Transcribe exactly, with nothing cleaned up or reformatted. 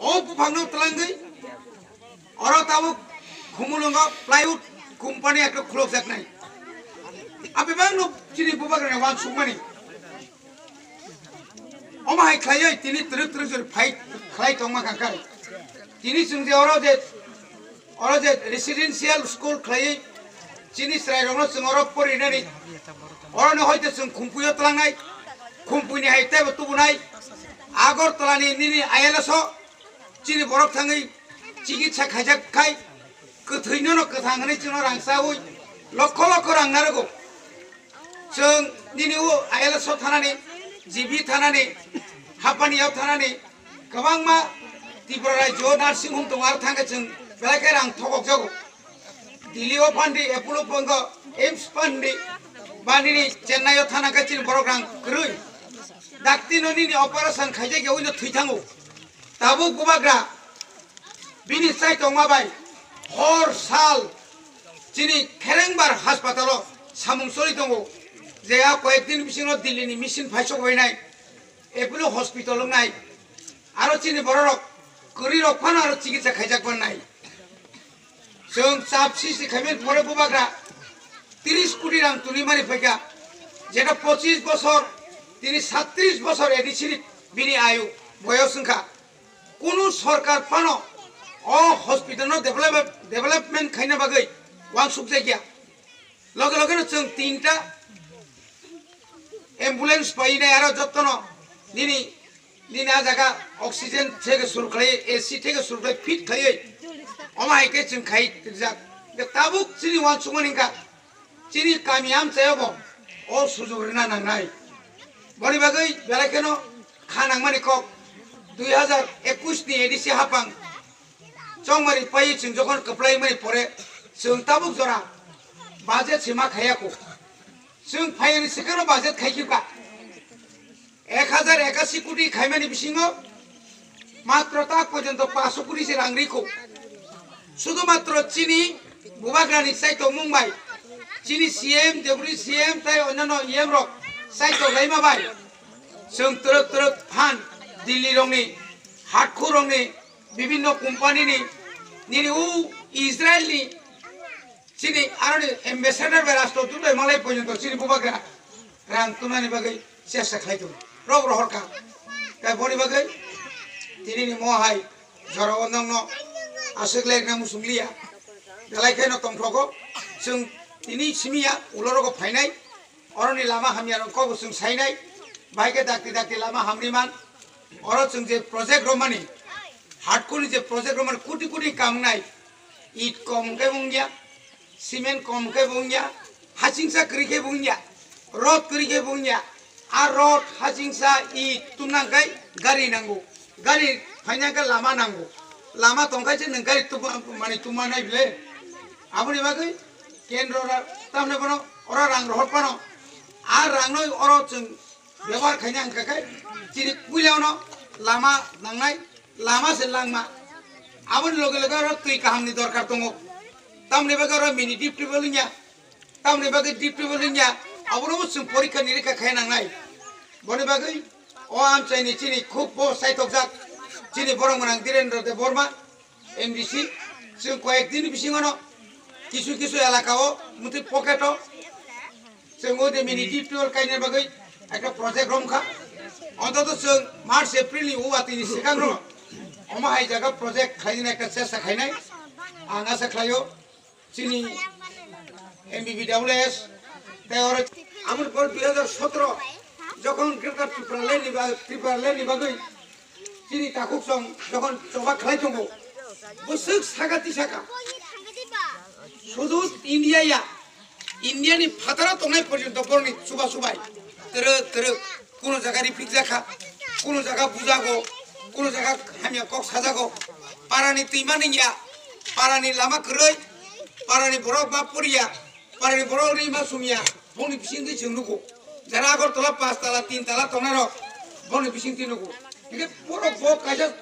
O buphangno twlangwi oro tabuk Khumulwngo plywood company ekta khulokjaknai. A bebakno chini bubagrani wansukmani. Omo hai khlaiwi tini twrwk twrwk jora fight khlai tongma kha khe. Tini chwng je oro je, oro je residential school khlaiwi chini chwrairokno chwng oro porinani. Oroni hoite chwng Khumpuio twlangnai, Khumpuini hai teibo tubunai. Agartala ni nini I L S o chini borok thangwi chikitsa khaijak khai kwthwino no kwthang hwnwi chwngno rang chaui lokho lokho rang narwgo. Chwng nini o I L S o thanani, G B thanani, Hapani o thanani kwbangma Tripura rajyo nursing home tongo, aro thangkhe chwng belai khe rang thokokjago. Delhi o phan di, Apollo phan di, A I M S phan di, ba nini Chennai o thana khe chini borok rang kwrwi. Dakti no nini operation khaijak ya, uino thwi thango. Tabuk bubagra bini chai tongma bai hor sal chini kherengbar haspatalo samung choli tongo. Je a koyek din bisingo Delhi ni machine phaisok bainai, Apollo hospital wngnai, aro chini bororok kwrwi rok phano aro chikitsa khaijak mannai. Chwng chap sisi khaimani pore bubagra tris koti rang tuni mani phaikha, jeta pochis bosor, tini satris bosor A D C ni bini ayu, boyos wngkha. Kunu sorkar phano o hospital no develop-, development khaina bagwi wansukjakya. Loge loge no chwng tinta ambulance painai, aro jottono nini, nini a jaga oxygen theke sur khlai, A C theke sur khlai, fit khlai. Omo hai khe chwng khai rijak. Je tabuk chini wansukmani wngkha, chini kami amchaio bo o sujok rwna nangnai. Boni bagwi belai kheno kha nangmani kok, dui hazar ekush ni A D C hapang chongmari pai chwng jokhon kwplai mani pore chwng tabuk jora budget se ma khaiya kho. Chwng phaiyani swkangno budget khai khibka. Ek hazar ekashi koti khaimani bisingo matro tak porjonto paanch koti se rang rikho. Sudhumatro chini bubagrani chai tongmung bai, chini C M, Deputy C M tei onnano E M rok chai tonglaima bai, chwng twrwk twrwk phan Delhi rokni, Hatkhur rokni, bibinno company ni, nini u Israel ni, chini aroni ambassador bai rastro tutai malai porjonto chini bubagra rang tunani bagwi chesta khlai tongo. Rok rohor kha. Tei boni bagwi tini ni mo hai jora o nokno aswk lekna muchung liya. Belai kheno tongthrogo. Chwng tini simi ya ulo rogo phainai. Oroni lama hamya rok kok bo chwng sainai. Bahai khe dakti dakti lama hamri man. Oro chwng je project romani, Hatkhur ni je project romani koti koti kam wngnai. It kom khe wngya, cement kom khe wngya, hachingsa kwrwi khe wngya, rod kwrwi khe wngya. A rod, hachingsa, it tumna khe gari nango, gari phaina khe lama nango, lama tongkha se nwng gari tuma, mani tuma nai bile. Aboni bagwi kendro ra tamne bono oro rang rohor pano, a rangno oro chwng bebohar khaina hwnkha khe chini puila ono lama nangnai, lama se langma. Aboni loge loge oro twi kahamni dorkar tongo. Tamni bagwi oro mini deep tubewell wngya, tamni bagwi deep tubewell wngya, abono bo chwng porikha nirikha khaina nangnai. Boni bagwi o amchaini chini khub bo saitokjak chini borok gwnang Dhirendra Debbarma, M D C, chwng koyek din bisingono kisu kisu elaka o mutwi pocket o chwng o de mini deep tubewell kaina bagwi ekta project romkha. Ontoto chwng March, April ni o watwi ni swkang no omo hai jaga project khlaina ekta chesta khainai. Ang asa khlaio chini M B B W S tei oro amoni por dui hazar sotro jokhon Greater Tipraland ni ba-, Tipraland ni bagwi chini takhuk song jokhon choba khlai tongo, bwswk saka tisaka sudu India ya, India ni phataro tongnai porjonto boroni chuba chubai twrwk twrwk, kuno jaga ripik jakha, kuno jaga bujago, kuno jaga hamya kok sajago, parani twima ningya, parani lama kwrwi, parani borok ma poriya, parani borok rima sumya, boni bisingtwi chwng nugo. Jara Agartala pas tala, tin tala tongnai rok boni bisingtwi nugo. Hingke borok bo kaisa